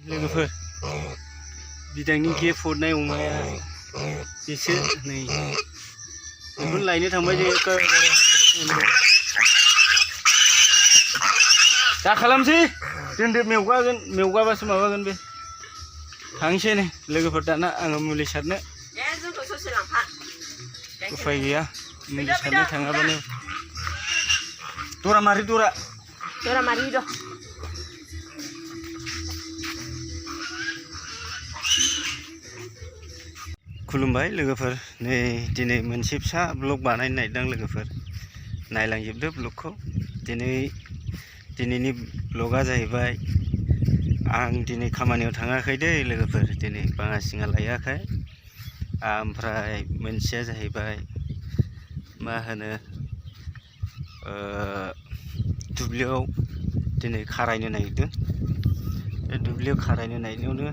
लोगोफोर बिदांनि गेप हरनाय अमाया एसे नै बेखौनो लायनो थांबाय जों दा खालामसै दोनदो मेवगाबासो माबागोन बे थांसै नै लोगोफोर दाना आङो मुलि सारनो उफाय गैया मुलि सारनो थाङाबानो दरा मारि द' खुलुमबाय लोगोफोर नै दिनै मोनसे फिसा ब्लग बानायनो नागिरदों लोगोफोर नायलांजोबदो ब्लगखौ दिनैनि ब्लगा जाहैबाय आं दिनै खामानियाव थाङाखै दै लोगोफोर दिनै बाङासिङा लायाखै ओमफ्राय मोनसेया जाहैबाय मा होनो दुब्लियाव दिनै खारायनो नागिरदों बे दुब्लियाव खारायनो नागिरनायावनो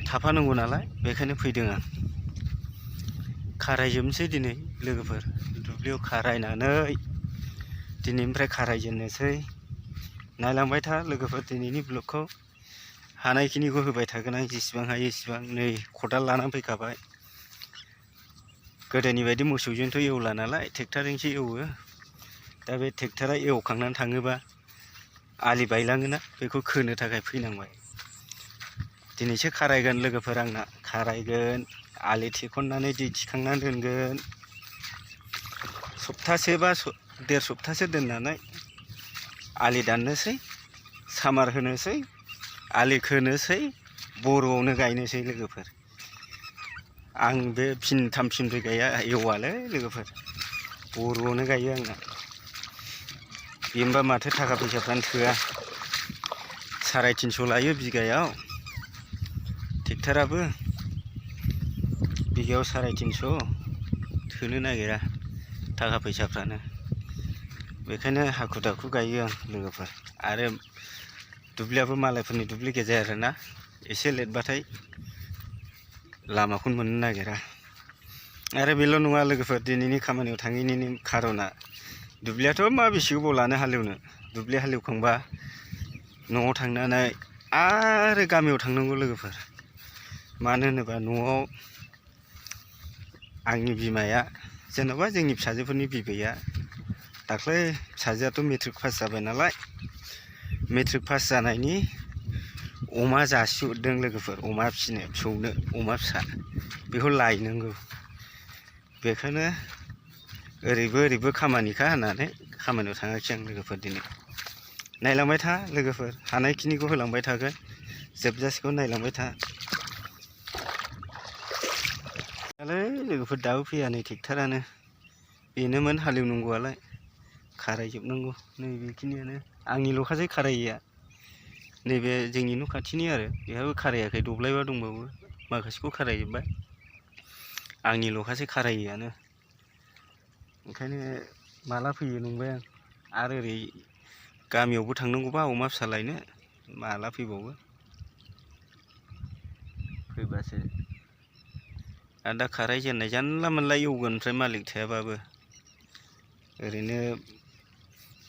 थाफानांगौ नालाय बेखायनो फैदों आं खारायजोबनोसै दिनै लोगोफोर दुब्लियाव खारायनानै दिनैनिफ्राय खारायजेननोसै नायलांबाय था लोगोफोर दिनैनि ब्लगखौ हानायखिनिखौ होबाय थागोन आं जेसेबां हायो एसेबां नै खदाल लानानै फैखाबाय गोदोनि बायदि मोसौजोंथ' एवला नालाय ट्रेक्टरजोंसो एवो दा बे ट्रेक्टरा एवखांनानै थाङोबा आलि बायलाङोना बेखौ खोनो थाखाय फैनांबाय दिनैसो खारायगोन लोगोफोर आंना खारायगोन आलि थेखननानै दै थिखांनानै दोनगोन सप्तासे बा देर सप्तासे दोननानै आलि दाननोसै सामार होनोसै आलि खोनोसै बर'आवनो गायनोसै लोगोफोर आं बे फिनथाम फिनब्रै एवालै लोगोफोर बर'आवनो गायो आंना बेनोबा माथो थाखा फैसाफ्रानो थोआ 350 लायो बिगायाव ट्रेक्टराबो बिगायाव 350 थोनो नागिरा थाखा फैसाफ्रानो बेखायनो हाखु दाखु गायो आं लोगोफोर आरो दुब्लियाबो मालायफोरनि दुब्लि गेजेर आरोना एसे लेटबाथाय लामाखौनो मोननो नागिरा आरो बेल' नङा लोगोफोर दिनैनि खामानियाव थाङैनि खार'ना दुब्लियाथ' मा बेसे गोबाव लानो हालेवनो दुब्लि हालेवखांबा न'आव थांनानै आरो गामियाव थांनांगौ लोगोफोर मानो होनोबा न'आव आंनि बिमाया जेन'बा जोंनि फिसाजोफोरनि बिबैया दाख्लै फिसाजोआथ' मेट्रिक पास जाबाय नालाय मेट्रिक पास जानायनि अमा जासिहरदों लोगोफोर अमा फिसिनो फिसौनो अमा फिसा बेखौ लायनांगौ बेखायनो ओरैबो खामानिखा होननानै खामानियाव थाङाखै आं लोगोफोर दिनै नायलांबाय था लोगोफोर हानायखिनिखौ होलांबाय थागोन जोबजासेखौ नायलांबाय था लोगोफोर दाबो फैया नै ट्रेक्टरानो बेनोमोन हालेवनांगौआलाय खारायजोबनांगौ नैबेखिनियानो आंनिल'खासै खारायैया नैबे जोंनि न' खाथिनि आरो बेहाबो खारायाखै दब्लायबा दंबावो माखासेखौ खारायजोब्बाय आंनिल'खासै खारायैयानो ओंखायनो माला फैयो नंबाय आं आरो ओरै गामियावबो थांनांगौबा अमा फिसा लायनो माला फैबावो फैबासो आरो दा खारायजेननाय जानला मोनला एवगोन ओमफ्राय मालिक थायाबाबो ओरैनो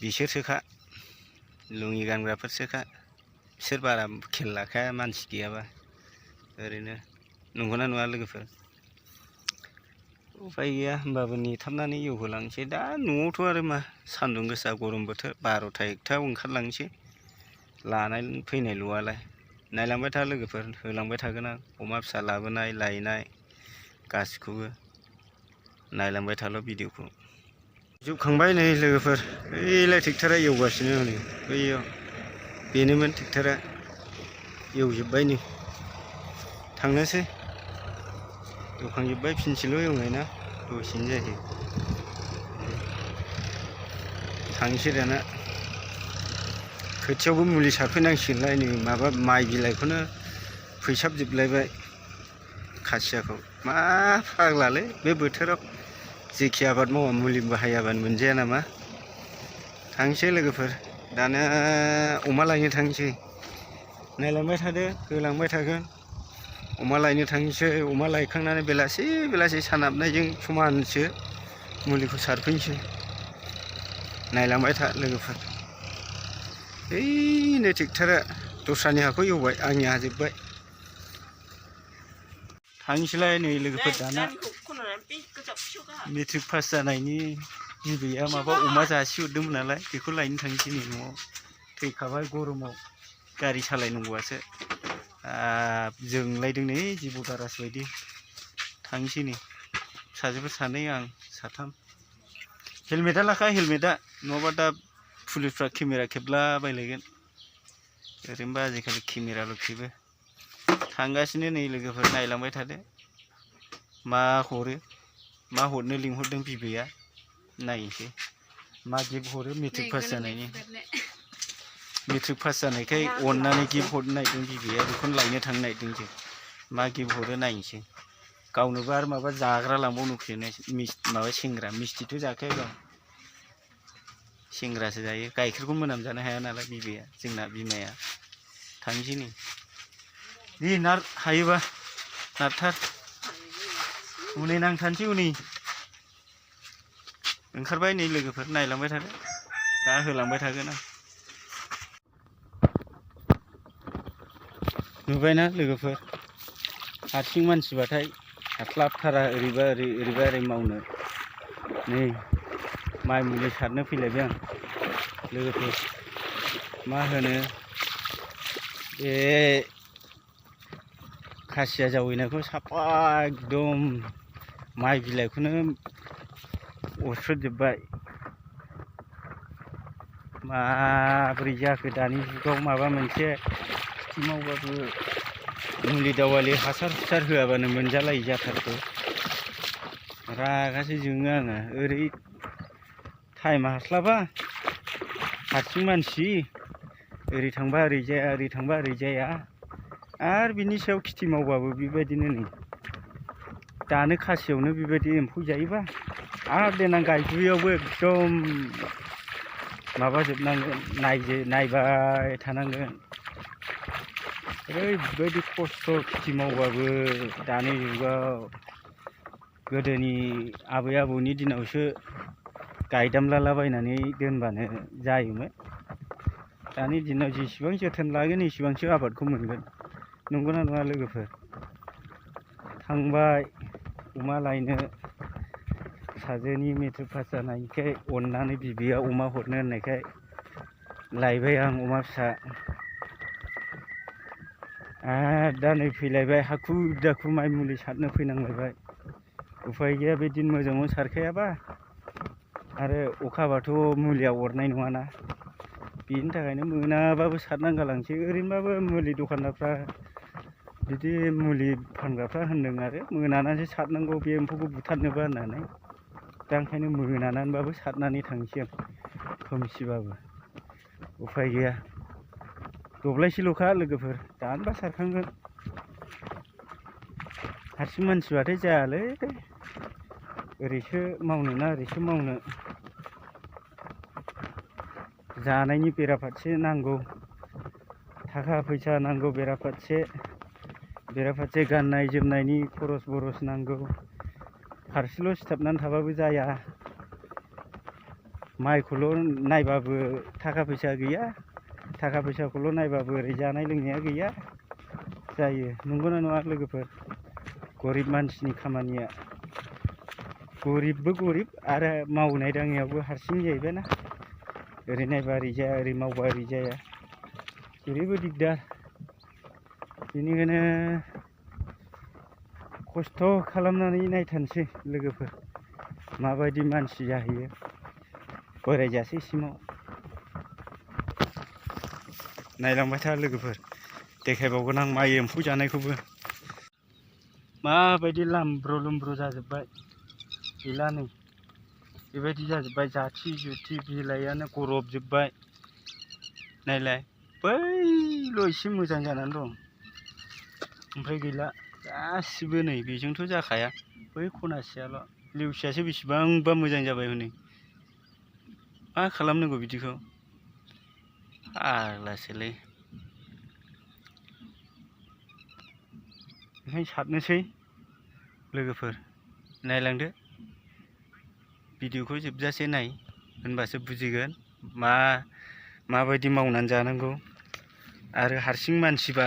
बिसोरसोखा लुङि गानग्राफोरसोखा बिसोर बारा खेल लाखाया मानसि गैयाबा ओरैनो नंगौना नङा लोगोफोर उफाय गैया होमबाबो नेथाबनानै एवहोलांसै दा न'आवथ' आरो मा सान्दुं गोसा गरम बोथोर 12टा 1टायाव ओंखारलांसै लानाय फैनायल'आलाय नायलांबाय था लोगोफोर होलांबाय थागोन आं अमा फिसा लाबोनाय लायनाय गासिखौबो नायलांबाय थाल' भिडिअखौ जोबखांबाय नै लोगोफोर बैलाय ट्रेक्टरा एवगासिनो हनै बैयाव बेनोमोन ट्रेक्टरा एवजोब्बाय नै थांनोसै एवखांजोब्बाय फिनसेल' एवनाय ना दसेनो जायो थांसै दाना खोथियावबो मुलि सारफैनांसिगोनलाय नै माबा माइ बिलाइखौनो फैसाबजोबलायबाय खासियाखौ मा फाग्लालै बे बोथोराव जेखि आबाद मावा मुलि बाहायाबानो मोनजाया नामा थांसै लोगोफोर दाना अमा लायनो थांसै नायलांबाय थादो होलांबाय थागोन अमा लायनो थांसै अमा लायखांनानै बेलासि सान हाबनायजों समानसो मुलिखौ सारफैनोसै नायलांबाय था लोगोफोर ओइनो ट्रेक्टरा दस्रानि हाखौ एवबाय आंनिया जोब्बाय थांसैलाय नै लोगोफोर दाना मेट्रिक पास जानायनि बिबैया माबा अमा जासिहरदोंमोन नालाय बेखौ लायनो थांसै नै न'आव थैखाबाय गरमाव गारि सालायनांगौआसो जोंलायदों नै जिबौ दारास बायदि थांसै नै फिसाजोफोर सानै आं साथाम हेलमेटआ लाखा हेलमेटआ नङाबा दा पुलिसफ्रा केमेरा खेबला बायलायगोन ओरैनोबा आजिखालि केमेराल' खेबो थांगासिनो नै लोगोफोर नायलांबाय थादो मा हरो मा हरनो लिंहरदों बिबैया नायनोसै मा गिफ्ट हरो मेट्रिक पास जानायनि मेट्रिक पास जानायखाय अननानै गिफ्ट हरनो नागिरदों बिबैया बेखौनो लायनो थांनो नागिरदों जों मा गिफ्ट हरो नायनोसै गावनोबो आरो माबा जाग्रा लांबावनोसै माबा सेंग्रा मिस्थिथ' जाखाया गाव सेंग्रासो जायो गाइखेरखौ मोनामजानो हाया नालाय बिबैया जोंना बिमाया थांसै नै दे नार हायोबा नारथार उनै नांथारसै उनै ओंखारबाय नै लोगोफोर नायलांबाय थादो दा होलांबाय थागोन आं नुबायना लोगोफोर हारसिं मानसिबाथाय हास्लाबथारा ओरैबा ओरै ओरैबा ओरै मावनो नै माइ मुलि सारनो फैलायबाय आं लोगोफोर मा होनो बे खासिया जावैनायखौ साफा एकदम माइ बिलाइखौनो अरस्रोदजोब्बाय माबोरै जाखो दानि जुगाव माबा मोनसे खेथि मावबाबो मुलि दावालि हासार हुसार होआबानो मोनजालायै जाथारखो रागासो जोङो आङो ओरै टाइमा हास्लाबा हारसिं मानसि ओरै थांबा ओरै जाया ओरै थांबा ओरै जाया आरो बिनि सायाव खेथि मावबाबो बेबायदिनो नै दानो खासियावनो बेबायदि एम्फौ जायोबा आरो देनां गायफैयावबो एकदम माबाजोबनांगोन नायबाय थानांगोन ओरैबायदि खस्थ' खेथि मावबाबो दानि जुगाव गोदोनि आबै आबौनि दिनावसो गायदामलालाबायनानै दोनबानो जायोमोन दानि दिनाव जेसेबां जोथोन लागोन एसेबांसो आबादखौ मोनगोन नंगौना नङा लोगोफोर थांबाय अमा लायनो फिसाजोनि मेट्रिक पास जानायखाय अननानै बिबैया अमा हरनो होननायखाय लायबाय आं अमा फिसा आरो दा नै फैलायबाय हाखु दाखु माइ मुलि सारनो फैनांलायबाय उफाय गैया बे दिन मोजाङाव सारखायाबा आरो अखा हाबाथ' मुलिया अरनाय नङाना बेनि थाखायनो मोनाबाबो सारनां गालांसै ओरैनोबाबो मुलि दखानदारफ्रा बिदि मुलि फानग्राफ्रा होनदों आरो मोनानासो सारनांगौ बे एम्फौखौ बुथारनोबा होननानै दा ओंखायनो मोनानानैबाबो सारनानै थांसै आं खोमसिबाबो उफाय गैया दब्लायसेल'खा लोगोफोर दानोबा सारखांगोन हारसिं मानसिबाथाय जायालै ओरैसो मावनो ना ओरैसो मावनो जानायनि बेराफारसे नांगौ थाखा फैसा नांगौ बेराफारसे गाननाय जोमनायनि खरस बरस नांगौ फारसेल' सिथाबनानै थाबाबो जाया माइखौल' नायबाबो थाखा फैसा गैया थाखा फैसाखौल' नायबाबो ओरै जानाय लोंनाया गैया जायो नंगौना नङा लोगोफोर गरिब मानसिनि खामानिया गरिबबो गरिब आरो मावनाय दांनायावबो हारसिं जाहैबायना ओरै नायबा ओरै जाया ओरै मावबा ओरै जाया जेरैबो दिगदार बेनिखायनो खस्थ' खालामनानै नायथारसै लोगोफोर माबायदि मानसि जाहैयो बोरायजासेसिमाव नायलांबाय था लोगोफोर देखायबावगोन आं माइ एम्फौ जानायखौबो माबायदि लामब्र' लुमब्र' जाजोब्बाय गैला नै बेबायदि जाजोब्बाय जाथि जुथि बिलाइआनो गरबजोब्बाय नायलाय बैल' एसे मोजां जानानै दं ओमफ्राय गैला गासिबो नै बेजोंथ' जाखाया बै खनासेयाल' लेवसियासो बेसेबांबा मोजां जाबाय हनै मा खालामनांगौ बिदिखौ फाग्लासोलै ओंखायनो सारनोसै लोगोफोर नायलांदो भिडिअखौ जोबजासे नाय होनबासो बुजिगोन माबायदि मावनानै जानांगौ आरो हारसिं मानसिबा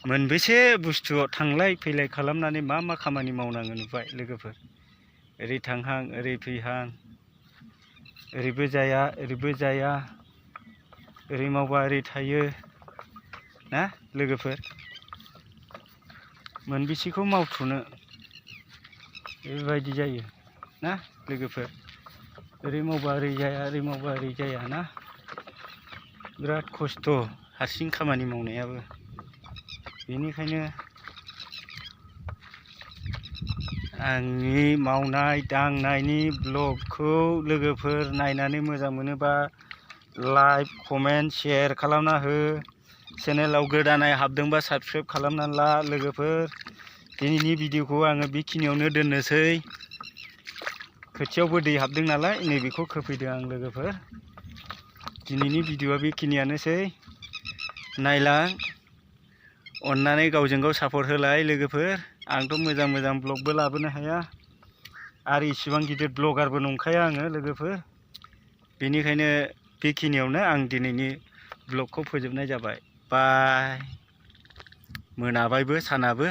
मोनबेसे बुस्थुआव थांलाय फैलाय खालामनानै मा मा खामानि मावनाङो नुबाय लोगोफोर। ओरै थांहां ओरै फैहां, ओरैबो जाया ओरैबो जाया, ओरै मावबा ओरै थायो ना लोगोफोर। मोनबेसेखौ मावथ्र'नो बेबायदि जायो ना लोगोफोर। ओरै मावबा ओरै जाया ओरै मावबा ओरै जाया ना। बिराद खस्थ' हारसिं खामानि मावनायाबो। बेनिखायनो आंनि मावनाय दांनायनि ब्लगखौ लोगोफोर नायनानै मोजां मोनोबा लाइक कमेन्ट शेयार खालामना हो। चेनेलाव गोदानै हाबदोंबा साबस्क्राइब खालामनानै ला लोगोफोर। दिनैनि भिडिअखौ आङो बेखिनियावनो दोननोसै। खोथियावबो दै हाबदों नालाय नैबेखौ खोफैदों आं लोगोफोर। दिनैनि भिडिअआ बेखिनियानोसै। नायलां अननानै गावजों गाव सापर्ट होलाय लोगोफोर। आंथ' मोजां मोजां ब्लगबो लाबोनो हाया आरो इसिबां गिदिर ब्लगारबो नंखाया आङो लोगोफोर। बेनिखायनो बेखिनियावनो आं दिनैनि ब्लगखौ फोजोबनाय जाबाय। बाय। मोनाबायबो सानाबो।